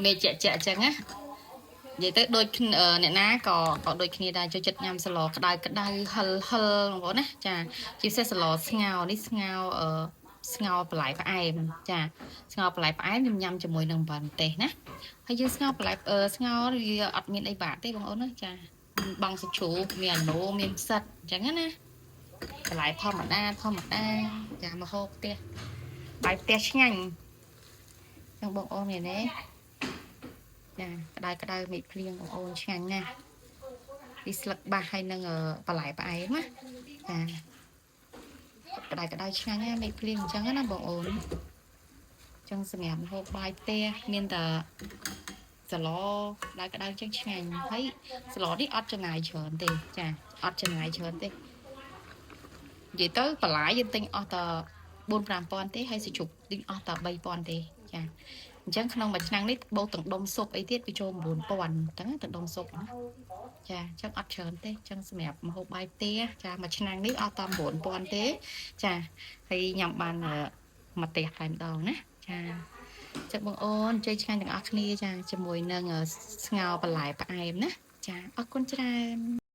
មេជែកជែកអញ្ចឹងណានិយាយទៅដូចគ្នាអ្នកណាក៏ក៏ដូចគ្នាដែរចូលចិត្តញ៉ាំសឡក្តៅក្តៅហិលហិលបងប្អូនណាចាជាពិសេសសឡស្ងោរនេះស្ងោរអឺស្ងោរបន្លែផ្អែមចាស្ងោរបន្លែផ្អែមខ្ញុំញ៉ាំជាមួយនឹងអំបិលម្ទេសណាហើយយើងស្ងោរបន្លែអឺស្ងោរវាអត់មានអីបាក់ទេបងប្អូនណាចាមានបង់សាច់ជ្រូកមានអាណូមានផ្សិតអញ្ចឹងណាបន្លែធម្មតាធម្មតាចាមកហូបផ្ទះបាយផ្ទះឆ្ងាញ់ចឹងបងប្អូនមានទេចាក្តៅក្តៅមេឃភ្លៀងបងប្អូនឆ្ងាញ់ណាស់ពីស្លឹកបាសហើយនឹងបន្លែផ្អែមណាចាក្តៅក្តៅឆ្ងាញ់ណាស់មេឃភ្លៀងអញ្ចឹងណាបងប្អូនចឹងសម្រាប់ហូបបាយផ្ទះមានតែសឡក្តៅក្តៅចឹងឆ្ងាញ់ហើយសឡនេះអត់ចំណាយច្រើនទេចាអត់ចំណាយច្រើនទេនិយាយទៅបន្លែយើងទិញអស់តែ4 5000ទេហើយសាច់ជ្រូកទិញអស់តែ3000ទេចាអញ្ចឹងក្នុងមួយឆ្នាំងនេះបូកទាំងដុំស៊ុបអីទៀតវាចូល9000ទាំងទាំងដុំស៊ុបណាចាអញ្ចឹងអត់ច្រើនទេអញ្ចឹងសម្រាប់ម្ហូបបាយផ្ទះចាមួយឆ្នាំងនេះអស់តែ9000ទេចាហើយញ៉ាំបានមួយផ្ទះតែម្ដងណាចាចឹងបងអូនជ័យឆ្ងាញ់ទាំងអស់គ្នាចាជាមួយនឹងស្ងោរបន្លែផ្អែមណាចាអរគុណច្រើន។